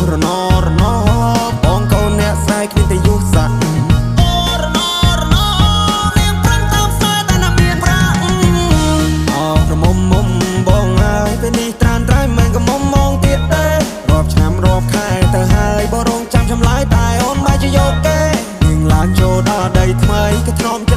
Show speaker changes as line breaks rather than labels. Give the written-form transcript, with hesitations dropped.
រណរណបងកូនអ្នកស្រែគ្មានតែយុស័កអូរណរណនាងប្រឹងតាមខ្សែតែណាមានប្រាក់អោក្រមុំមុំបងហើយពេលនេះត្រានត្រៃមិនក៏មុំមងទៀតទេរាប់ឆ្នាំរាប់ខែទៅហើយបងរងចាំចម្លើយតែអូនបែរជាយកគេនាងឡើងចូលដល់ដីថ្មីក៏ធ្នម